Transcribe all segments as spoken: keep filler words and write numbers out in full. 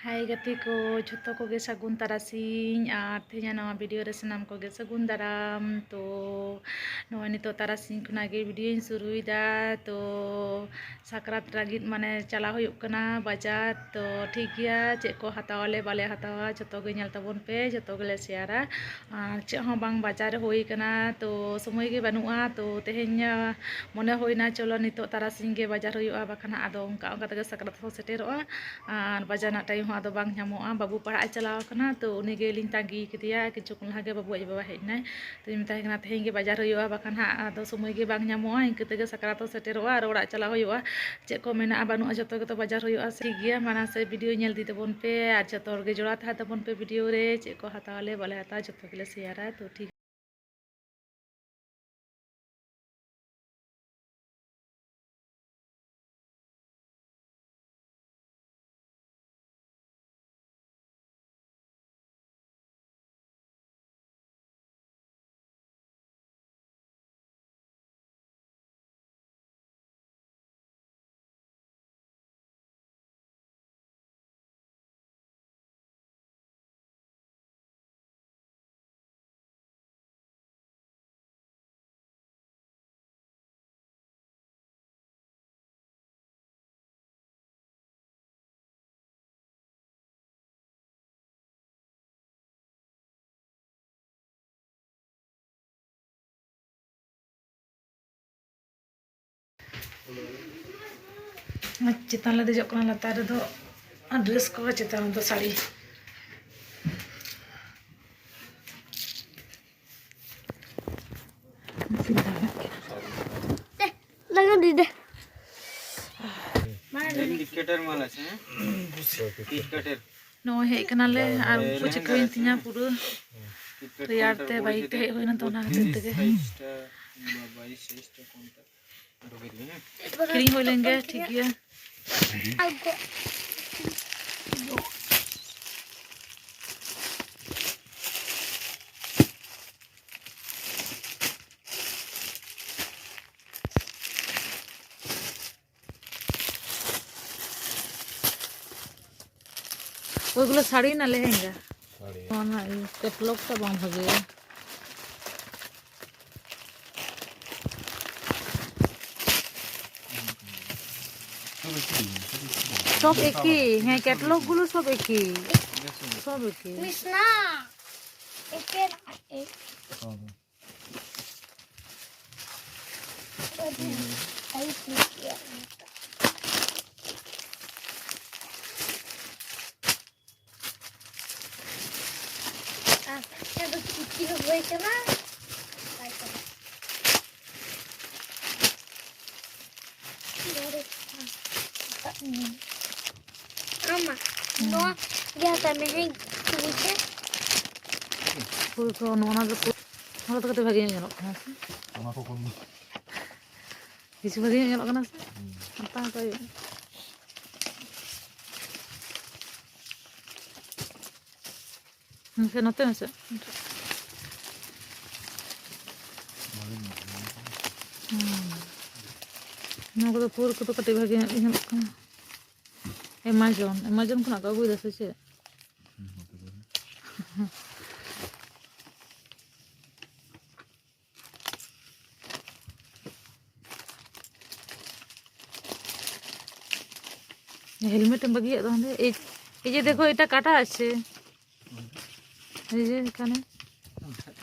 ᱦᱟᱭ ᱜᱟᱛᱮ ᱠᱚ, ᱡᱷᱚᱛᱚ ᱠᱚᱜᱮ ᱥᱟᱹᱜᱩᱱ ᱛᱟᱨᱟᱥᱤᱧ᱾ ᱟᱨ ᱛᱮᱦᱮᱧᱟᱜ ᱱᱚᱣᱟ ᱵᱷᱤᱰᱤᱭᱳ ᱨᱮ ᱥᱟᱱᱟᱢ ᱠᱚᱜᱮ ᱥᱟᱹᱜᱩᱱ ᱫᱟᱨᱟᱢ᱾ ᱛᱚ ᱱᱚᱜᱼᱚᱭ ᱱᱤᱛᱚᱜ ᱛᱟᱨᱟᱥᱤᱧ ᱠᱷᱚᱱᱟᱜ ᱜᱮ ᱵᱷᱤᱰᱤᱭᱳᱧ ᱥᱩᱨᱩᱭᱮᱫᱟ᱾ ᱛᱚ ᱥᱟᱠᱨᱟᱛ ᱞᱟᱹᱜᱤᱫ ᱢᱟᱱᱮ ᱪᱟᱞᱟᱣ ᱦᱩᱭᱩᱜ ᱠᱟᱱᱟ ᱵᱟᱡᱟᱨ᱾ ᱛᱚ ᱴᱷᱤᱠ ᱜᱮᱭᱟ, ᱪᱮᱫ ᱠᱚ ᱦᱟᱛᱟᱣᱟᱞᱮ ᱵᱟᱞᱮ ᱦᱟᱛᱟᱣᱟ, ᱡᱷᱚᱛᱚ ᱜᱮ ᱧᱮᱞ ᱛᱟᱵᱚᱱ ᱯᱮ, ᱡᱷᱚᱛᱚ ᱜᱮᱞᱮ ᱥᱮᱭᱟᱨᱟ᱾ ᱟᱨ ᱪᱮᱫ ᱦᱚᱸ ᱵᱟᱝ ᱵᱟᱡᱟᱨ ᱦᱩᱭ ᱠᱟᱱᱟ, ᱛᱚ ᱥᱚᱢᱚᱭ ᱜᱮ ᱵᱟᱹᱱᱩᱜᱼᱟ᱾ ᱛᱚ ᱛᱮᱦᱮᱧ, ᱟᱸ, ᱢᱚᱱᱮ ᱦᱩᱭᱱᱟ ᱪᱚᱞᱚ ᱱᱤᱛᱚᱜ ᱛᱟᱨᱟᱥᱤᱧ ᱜᱮ ᱵᱟᱡᱟᱨ ᱦᱩᱭᱩᱜᱼᱟ, ᱵᱟᱠᱷᱟᱱ ᱦᱟᱸᱜ ᱟᱫᱚ ᱚᱱᱠᱟ ᱚᱱᱠᱟ ᱛᱮᱜᱮ ᱥᱟᱠᱨᱟᱛ ᱦᱚᱸ ᱥᱮᱴᱮᱨᱚᱜᱼᱟ᱾ ᱟᱨ ᱵᱟᱡᱟᱨ ᱨᱮᱱᱟᱜ ᱴᱟᱭᱤᱢ ᱦᱚᱸ ᱟᱫᱚ ᱵᱟᱝ ᱧᱟᱢᱚᱜᱼᱟ᱾ ᱵᱟᱹᱵᱩ ᱯᱟᱲᱦᱟᱜ ᱮ ᱪᱟᱞᱟᱣ ᱟᱠᱟᱱᱟ, ᱛᱚ ᱩᱱᱤ ᱜᱮᱞᱤᱧ ᱛᱟᱺᱜᱤ ᱠᱮᱫᱮᱭᱟ᱾ ᱠᱤᱪᱷᱩ ᱠᱷᱚᱱ ᱞᱟᱦᱟ ᱜᱮ ᱵᱟᱹᱵᱩ ᱟᱡ ᱵᱟᱵᱟ ᱦᱮᱡ ᱮᱱᱟᱭ᱾ ᱛᱚᱧ ᱢᱮᱛᱟᱭ ᱠᱟᱱᱟ, "ᱛᱮᱦᱮᱧ ᱜᱮ ᱵᱟᱡᱟᱨ ᱦᱩᱭᱩᱜᱼᱟ, ᱵᱟᱠᱷᱟᱱ ᱦᱟᱸᱜ ᱟᱫᱚ ᱥᱚᱢᱚᱭ ᱜᱮ ᱵᱟᱝ ᱧᱟᱢᱚᱜᱼᱟ, ᱤᱱᱠᱟᱹ ᱛᱮᱜᱮ ᱥᱟᱠᱨᱟᱛ ᱦᱚᱸ ᱥᱮᱴᱮᱨᱚᱜᱼᱟ ᱟᱨ ᱚᱲᱟᱜ ᱪᱟᱞᱟᱣ ᱦᱩᱭᱩᱜᱼᱟ᱾ ᱪᱮᱫ ᱠᱚ ᱢᱮᱱᱟᱜᱼᱟ ᱵᱟᱹᱱᱩᱜᱼᱟ ᱡᱷᱚᱛᱚ ᱜᱮᱛᱚ ᱵᱟᱡᱟᱨ ᱦᱩᱭᱩᱜᱼᱟ ᱥᱮ᱾ ᱴᱷᱤᱠ ᱜᱮᱭᱟ, ᱢᱟᱲᱟᱝ ᱥᱮᱫ ᱵᱷᱤᱰᱤᱭᱳ ᱧᱮᱞ ᱤᱫᱤ ᱛᱟᱵᱚᱱ ᱯᱮ ᱟᱨ ᱡᱷᱚᱛᱚ ᱦᱚᱲ ᱜᱮ ᱡᱚᱲᱟᱣ ᱛᱟᱦᱮᱸ ᱛᱟᱵᱚᱱ ᱯᱮ ᱵᱷᱤᱰᱤᱭᱳ ᱨᱮ᱾ ᱪᱮᱫ ᱠᱚ ᱦᱟᱛᱟᱣ ᱟᱞᱮ ᱵᱟᱞᱮ ᱦᱟᱛᱟᱣᱟ ᱡᱷᱚᱛᱚ ᱜᱮᱞᱮ ᱥᱮᱭᱟᱨᱟ᱾ ᱛᱚ ᱴᱷᱤᱠ ᱪᱮᱛᱟᱱ ᱞᱮ ᱫᱮᱡᱚᱜ ᱠᱟᱱᱟ, ᱞᱟᱛᱟᱨ ᱨᱮᱫᱚ ᱰᱨᱮᱥ ᱠᱚ, ᱪᱮᱛᱟᱱ ᱨᱮᱫᱚ ᱥᱟᱹᱲᱤ᱾ ᱞᱟᱜᱟᱣ ᱫᱤᱫᱟ᱾ ᱠᱤᱴᱠᱮᱴᱮᱨ ᱢᱟᱞ আছে, হ্যাঁ? ᱠᱤᱴᱠᱮᱴᱮর। ᱱᱚᱜᱼᱚᱭ ᱦᱮᱡ ᱠᱟᱱᱟᱞᱮ ᱟᱨ ᱩᱵ ᱠᱚ ᱪᱤᱠᱟᱹᱭᱮᱱ ᱛᱤᱧᱟ ᱯᱩᱨᱟᱹ ᱨᱮᱭᱟᱲ ᱛᱮ ᱵᱟᱭᱤᱠ ᱛᱮ ᱦᱮᱡ ᱦᱩᱭᱱᱟ, ᱛᱚ ᱚᱱᱟ ᱠᱷᱟᱹᱛᱤᱨ ᱛᱮᱜᱮ᱾ ᱠᱤᱨᱤᱧ ᱦᱩᱭ ᱞᱮᱱ ᱜᱮ, ᱴᱷᱤᱠ ᱜᱮᱭᱟ᱾ ᱳᱭᱜᱩᱞᱳ ᱥᱟᱹᱲᱤ ᱨᱮᱱᱟᱜ ᱞᱮᱦᱮᱝᱜᱟ᱾ ᱥᱟᱹᱲᱤ᱾ ᱚᱱᱟ ᱤᱭᱟᱹ ᱠᱮᱴᱞᱚᱜ ᱴᱟ ᱵᱟᱝ ᱵᱷᱟᱜᱮᱭᱟ᱾ সব একই। হ্যাঁ, ক্যাটালগ গুলো সব একই। সব একই। মিশনা। একে। ᱟᱨ ᱱᱚᱛᱮ ᱫᱚ ᱪᱩᱴᱤ ᱦᱚᱸ ᱦᱩᱭ ᱠᱟᱱᱟ᱾ ᱟᱢᱟ, ᱱᱚᱣᱟ ᱜᱮ ᱦᱟᱛᱟᱣ ᱢᱮ, ᱦᱮᱸ, ᱪᱩᱴᱤ᱾ ᱯᱩᱨᱟᱹ ᱛᱚ ᱱᱚᱜᱼᱚ ᱱᱟ ᱫᱚ ᱯᱩ-, ᱱᱚᱣᱟ ᱫᱚ ᱠᱟᱹᱴᱤᱡ ᱵᱷᱟᱜᱮ ᱧᱚᱜ ᱧᱮᱞᱚᱜ ᱠᱟᱱᱟ ᱥᱮ? ᱚᱱᱟ ᱠᱚ ᱠᱷᱚᱱ ᱫᱚ᱾ ᱠᱤᱪᱷᱩ ᱵᱷᱟᱜᱮ ᱧᱚᱜ ᱧᱮᱞᱚᱜ ᱠᱟᱱᱟ ᱥᱮ? ᱦᱩᱸ᱾ ᱦᱟᱛᱟᱣ ᱦᱟᱛᱟᱣ ᱦᱩᱭᱩᱜᱼᱟ᱾ ᱢᱟᱥᱮ ᱱᱚᱛᱮ ᱢᱮᱥᱮ᱾ ᱦᱩᱸ᱾ ᱱᱚᱣᱟ ᱠᱚᱫᱚ ᱯᱩᱨ ᱠᱚᱫᱚ ᱠᱟᱹᱴᱤᱡ ᱵᱷᱟᱜᱮ ᱧᱚᱜ ᱜᱮ ᱧᱮᱞᱚᱜ ᱠᱟᱱᱟ᱾ ᱮᱢᱟᱡᱚᱱ, ᱮᱢᱟᱡᱚᱱ ᱠᱷᱚᱱᱟᱜ ᱠᱚ ᱟᱹᱜᱩᱭᱮᱫᱟ ᱥᱮ ᱪᱮᱫ? ᱦᱮᱞᱢᱮᱴ ᱮᱢ ᱵᱟᱹᱜᱤᱭᱟᱜ ᱫᱚ ᱦᱟᱸᱰᱮ᱾ ᱮᱭ, ᱮᱭ ᱡᱮ ᱫᱮᱠᱷᱳ, ᱮᱴᱟ কাটা আছে। এই যে এখানে।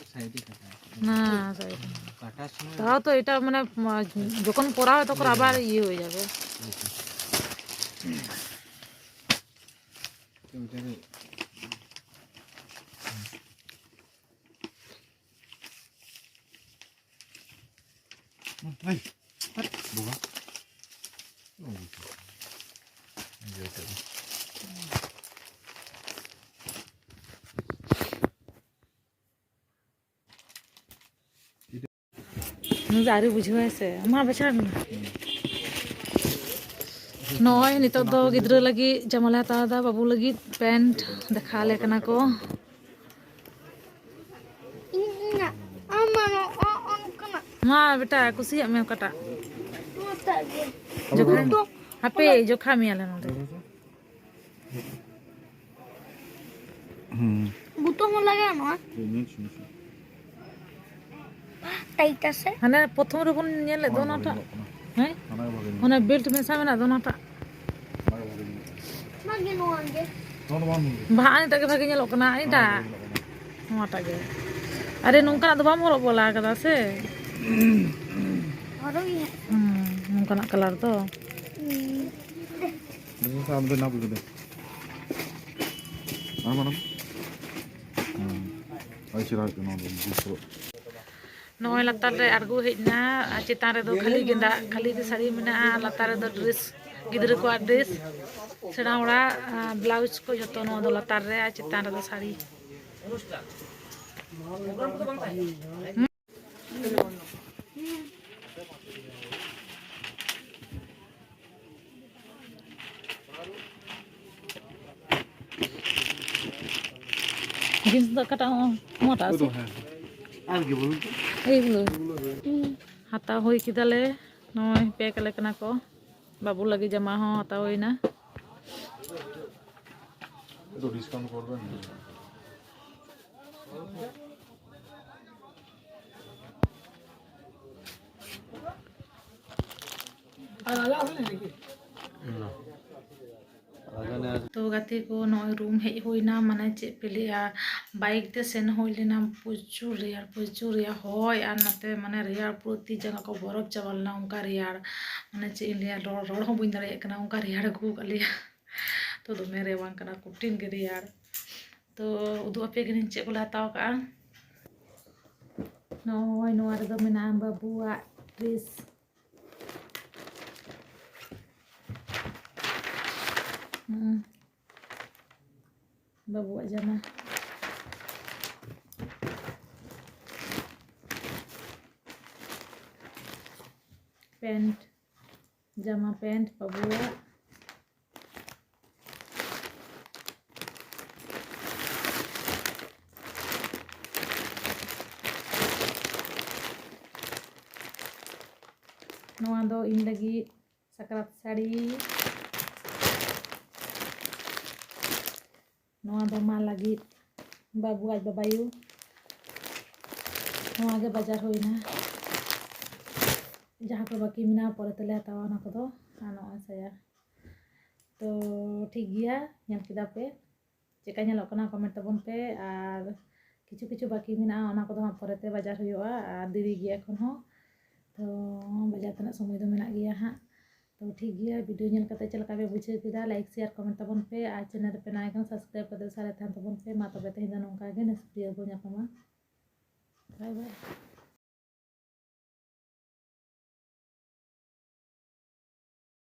না, সাইডে। কাটা সময় তাও তো এটা মানে, মা-, যখন পরা হয় তখন আবার ইয়ে হয়ে যাবে। ওটারে এই, হাট, বাবা। ᱱᱩᱭ ᱫᱚ ᱟᱹᱣᱨᱤ ᱵᱩᱡᱷᱟᱹᱣᱟᱭ ᱥᱮ᱾ ᱢᱟ ᱵᱟᱪᱷᱟᱣ ᱢᱮ᱾ ᱱᱚᱜᱼᱚᱭ ᱱᱤᱛᱚᱜ ᱫᱚ ᱜᱤᱫᱽᱨᱟᱹ ᱞᱟᱹᱜᱤᱫ ᱡᱟᱢᱟ ᱞᱮ ᱦᱟᱛᱟᱣ ᱮᱫᱟ, ᱵᱟᱹᱵᱩ ᱞᱟᱹᱜᱤᱫ ᱯᱮᱱᱴ ᱫᱮᱠᱷᱟᱣ ᱟᱞᱮ ᱠᱟᱱᱟ ᱠᱚ᱾ ᱢᱟ ᱵᱮᱴᱟ, ᱠᱩᱥᱤᱭᱟᱜ ᱢᱮ ᱚᱠᱟᱴᱟᱜ? ᱡᱚᱠᱷᱟ, ᱦᱟᱯᱮ, ᱡᱚᱠᱷᱟ ᱢᱮᱭᱟᱞᱮ ᱱᱚᱰᱮ᱾ ᱦᱩᱸ᱾ ᱦᱩᱸ᱾ ᱵᱩᱛᱟᱹᱢ ᱦᱚᱸ ᱞᱟᱜᱟᱣ ᱱᱚᱣᱟ᱾ ᱦᱩᱸ, ᱦᱩᱸ, ᱦᱩᱸ᱾ ᱴᱟᱭᱤᱴ ᱟᱥᱮ? ᱦᱟᱱᱮ ᱯᱨᱚᱛᱷᱚᱢ ᱨᱮᱵᱚᱱ ᱧᱮᱞᱮᱫ ᱫᱚ ᱚᱱᱟ ᱚᱱᱟᱴᱟᱜ᱾ ᱵᱷᱟᱜᱮ ᱧᱮᱞᱚᱜ ᱠᱟᱱᱟ᱾ ᱦᱮᱸ? ᱦᱟᱱᱟ ᱜᱮ ᱵᱷᱟᱜᱮ ᱧᱮᱞᱚᱜ ᱚᱱᱟ ᱠᱟᱱᱟ᱾ ᱵᱮᱞᱴ ᱢᱮᱥᱟ ᱢᱮᱱᱟᱜ ᱫᱚ ᱚᱱᱟᱴᱟᱜ᱾ ᱚᱱᱟ ᱜᱮ ᱵᱷᱟᱜᱮ ᱧᱮᱞᱚᱜ ᱠᱟᱱᱟ᱾ ᱵᱷᱟᱜᱮ ᱱᱚᱣᱟ ᱜᱮ᱾ ᱱᱚᱣᱟ ᱫᱚ ᱵᱟᱝ ᱵᱷᱟᱜᱮ᱾ ᱵᱟᱦᱟ ᱱᱤᱛᱚᱜ ᱜᱮ ᱵᱷᱟᱜᱮ ᱧᱮᱞᱚᱜ ᱠᱟᱱᱟ, ᱦᱟᱱᱟ ᱮᱴᱟᱜ᱾ ᱵᱷᱟᱜᱮ ᱧᱮᱞᱚᱜ ᱠᱟᱱᱟ᱾ ᱱᱚᱣᱟᱴᱟᱜ ᱜᱮ᱾ ᱟᱨᱮ, ᱱᱚᱝᱠᱟᱱᱟᱜ ᱫᱚ ᱵᱟᱢ ᱦᱚᱨᱚᱜ ᱵᱟᱞᱟ ᱟᱠᱟᱫᱟ ᱥᱮ? ᱦᱚᱨᱚᱜ ᱤᱧ ᱦᱟᱸᱜ᱾ ᱦᱩᱸ, ᱱᱚᱝᱠᱟᱱᱟᱜ ᱠᱟᱞᱟᱨ ᱫᱚ᱾ ᱦᱩᱸ᱾ ᱫᱮᱠᱷᱤ ᱥᱮ, ᱟᱢ ᱫᱚ ᱱᱟᱯ ᱞᱮᱫᱟ᱾ ᱟᱨ ᱢᱟᱲᱟᱝ? ᱦᱩᱸ᱾ ᱟᱹᱰᱤ ᱪᱮᱦᱨᱟ ᱦᱩᱭᱩᱜ ᱠᱟᱱᱟ ᱱᱚᱣᱟ ᱫᱚ, ᱵᱩᱡᱽ ᱠᱚᱨᱚ᱾ ᱱᱚᱜᱼᱚᱭ ᱞᱟᱛᱟᱨ ᱨᱮ ᱟᱬᱜᱚ ᱦᱮᱡ ᱮᱱᱟ, ᱟᱨ ᱪᱮᱛᱟᱱ ᱨᱮᱫᱚ ᱠᱷᱟᱹᱞᱤ ᱜᱮᱸᱫᱟᱜ, ᱠᱷᱟᱹᱞᱤ ᱜᱮ ᱥᱟᱹᱲᱤ ᱢᱮᱱᱟᱜᱼᱟ, ᱟᱨ ᱞᱟᱛᱟᱨ ᱨᱮᱫᱚ ᱰᱨᱮᱥ, ᱜᱤᱫᱽᱨᱟᱹ ᱠᱚᱣᱟᱜ ᱰᱨᱮᱥ, ᱥᱮᱬᱟ ᱦᱚᱲᱟᱜ, ᱟᱸ, ᱵᱞᱟᱣᱩᱡᱽ ᱠᱚ ᱡᱚᱛᱚ ᱱᱚᱣᱟ ᱫᱚ ᱞᱟᱛᱟᱨ ᱨᱮ, ᱟᱨ ᱪᱮᱛᱟᱱ ᱨᱮᱫᱚ ᱥᱟᱹᱲᱤ᱾ ᱡᱤᱱᱥ ᱫᱚ ᱚᱠᱟᱴᱟᱜ? ᱱᱚᱣᱟᱴᱟᱜ ᱥᱮ? ᱦᱮᱸ, ᱦᱮᱸ᱾ ᱟᱨ ᱜᱮ ᱵᱚᱞᱩᱱ ᱛᱚ᱾ ᱮᱭ ᱵᱚᱞᱩᱱ᱾ ᱦᱟᱛᱟᱣ ᱦᱩᱭ ᱠᱮᱫᱟᱞᱮ, ᱱᱚᱜᱼᱚᱭ ᱯᱮᱠ ᱟᱞᱮ ᱠᱟᱱᱟ ᱠᱚ᱾ ᱵᱟᱹᱵᱩ ᱞᱟᱹᱜᱤᱫ ᱡᱟᱢᱟ ᱦᱚᱸ ᱦᱟᱛᱟᱣ ᱦᱩᱭᱱᱟ᱾ একটু ডিসকাউন্ট করবেন। ᱛᱚ ᱜᱟᱛᱮ ᱠᱚ, ᱱᱚᱜᱼᱚᱭ ᱨᱩᱢ ᱦᱮᱡ ᱦᱩᱭᱱᱟ, ᱢᱟᱱᱮ ᱪᱮᱫ ᱯᱮ ᱞᱟᱹᱭᱟ, ᱵᱟᱭᱤᱠ ᱛᱮ ᱥᱮᱱ ᱦᱩᱭ ᱞᱮᱱᱟ, ᱯᱨᱚᱪᱩᱨ ᱨᱮᱭᱟᱲ, ᱯᱨᱚᱪᱩᱨ ᱨᱮᱭᱟᱲ ᱦᱚᱭ, ᱟᱨ ᱱᱚᱛᱮ ᱢᱟᱱᱮ ᱨᱮᱭᱟᱲ ᱯᱩᱨᱟᱹ ᱛᱤ ᱡᱟᱸᱜᱟ ᱠᱚ ᱵᱚᱨᱚᱯ ᱪᱟᱵᱟ ᱞᱮᱱᱟ, ᱚᱱᱠᱟ ᱨᱮᱭᱟᱲ, ᱢᱟᱱᱮ ᱪᱮᱫ ᱤᱧ ᱞᱟᱹᱭᱟ, ᱨᱚᱲ, ᱨᱚᱲ ᱦᱚᱸ ᱵᱟᱹᱧ ᱫᱟᱲᱮᱭᱟᱜ ᱠᱟᱱᱟ, ᱚᱱᱠᱟ ᱨᱮᱭᱟᱲ ᱟᱹᱜᱩ ᱟᱠᱟᱫ ᱞᱮᱭᱟ᱾ ᱛᱚ ᱫᱚᱢᱮ ᱨᱮᱭᱟᱲ ᱠᱟᱱᱟ, ᱠᱚᱴᱷᱤᱱ ᱜᱮ ᱨᱮᱭᱟᱲ᱾ ᱛᱚ ᱩᱫᱩᱜ ᱟᱯᱮ ᱠᱟᱹᱱᱟᱹᱧ ᱪᱮᱫ ᱠᱚᱞᱮ ᱦᱟᱛᱟᱣ ᱠᱟᱜᱼᱟ᱾ ᱱᱚᱜᱼᱚᱭ ᱱᱚᱣᱟ ᱨᱮᱫᱚ ᱢᱮᱱᱟᱜᱼᱟ ᱵᱟᱹᱵᱩᱣᱟᱜ ᱰᱨᱮᱥ᱾ ᱦᱩᱸ᱾ ᱵᱟᱹᱵᱩᱣᱟᱜ ᱡᱟᱢᱟ᱾ ᱯᱮᱱᱴ, ᱡᱟᱢᱟ ᱯᱮᱱᱴ ᱵᱟᱹᱵᱩᱣᱟᱜ᱾ ᱱᱚᱣᱟ ᱫᱚ ᱤᱧ ᱞᱟᱹᱜᱤᱫ ᱥᱟᱠᱨᱟᱛ ᱥᱟᱹᱲᱤ᱾ ᱱᱚᱣᱟ ᱫᱚ ᱢᱟ ᱞᱟᱹᱜᱤᱫ ᱵᱟᱹᱵᱩ ᱟᱡ ᱵᱟᱵᱟᱭᱩ᱾ ᱱᱚᱣᱟ ᱜᱮ ᱵᱟᱡᱟᱨ ᱦᱩᱭᱱᱟ᱾ ᱡᱟᱦᱟᱸ ᱠᱚ ᱵᱟᱹᱠᱤ ᱢᱮᱱᱟᱜᱼᱟ, ᱯᱚᱨᱮ ᱛᱮᱞᱮ ᱦᱟᱛᱟᱣᱟ ᱚᱱᱟ ᱠᱚᱫᱚ᱾ ᱟᱨ ᱱᱚᱜᱼᱚᱭ ᱥᱟᱭᱟ᱾ ᱛᱚ ᱴᱷᱤᱠ ᱜᱮᱭᱟ, ᱧᱮᱞ ᱠᱮᱫᱟ ᱯᱮ ᱪᱮᱫᱠᱟ ᱧᱮᱞᱚᱜ ᱠᱟᱱᱟ, comment ᱛᱟᱵᱚᱱ ᱯᱮ᱾ ᱟᱨ ᱠᱤᱪᱷᱩ ᱠᱤᱪᱷᱩ ᱵᱟᱹᱠᱤ ᱢᱮᱱᱟᱜᱼᱟ, ᱚᱱᱟ ᱠᱚᱫᱚ ᱦᱟᱸᱜ ᱯᱚᱨᱮᱛᱮ ᱵᱟᱡᱟᱨ ᱦᱩᱭᱩᱜᱼᱟ, ᱟᱨ ᱫᱮᱨᱤ ᱜᱮᱭᱟ ᱮᱠᱷᱚᱱ ᱦᱚᱸ᱾ ᱛᱚ ᱵᱟᱡᱟᱨ ᱛᱮᱱᱟᱜ ᱥᱚᱢᱚᱭ ᱫᱚ ᱢᱮᱱᱟᱜ ᱜᱮᱭᱟ ᱦᱟᱸᱜ᱾ ᱛᱚ ᱴᱷᱤᱠ ᱜᱮᱭᱟ, video ᱧᱮᱞ ᱠᱟᱛᱮ ᱪᱮᱫ ᱞᱮᱠᱟ ᱯᱮ ᱵᱩᱡᱷᱟᱹᱣ ᱠᱮᱫᱟ, like share comment ᱛᱟᱵᱚᱱ ᱯᱮ, ᱟᱨ channel ᱨᱮᱯᱮ ᱱᱟᱣᱟ ᱠᱷᱟᱱ subscribe ᱠᱟᱛᱮ ᱥᱟᱨᱮ ᱛᱟᱦᱮᱱ ᱛᱟᱵᱚᱱ ᱯᱮ᱾ ᱢᱟ ᱛᱚᱵᱮ ᱛᱮᱦᱮᱧ ᱫᱚ ᱱᱚᱝᱠᱟ ᱜᱮ, next video ᱵᱚᱱ ᱧᱟᱯᱟᱢᱟ᱾ Bye bye᱾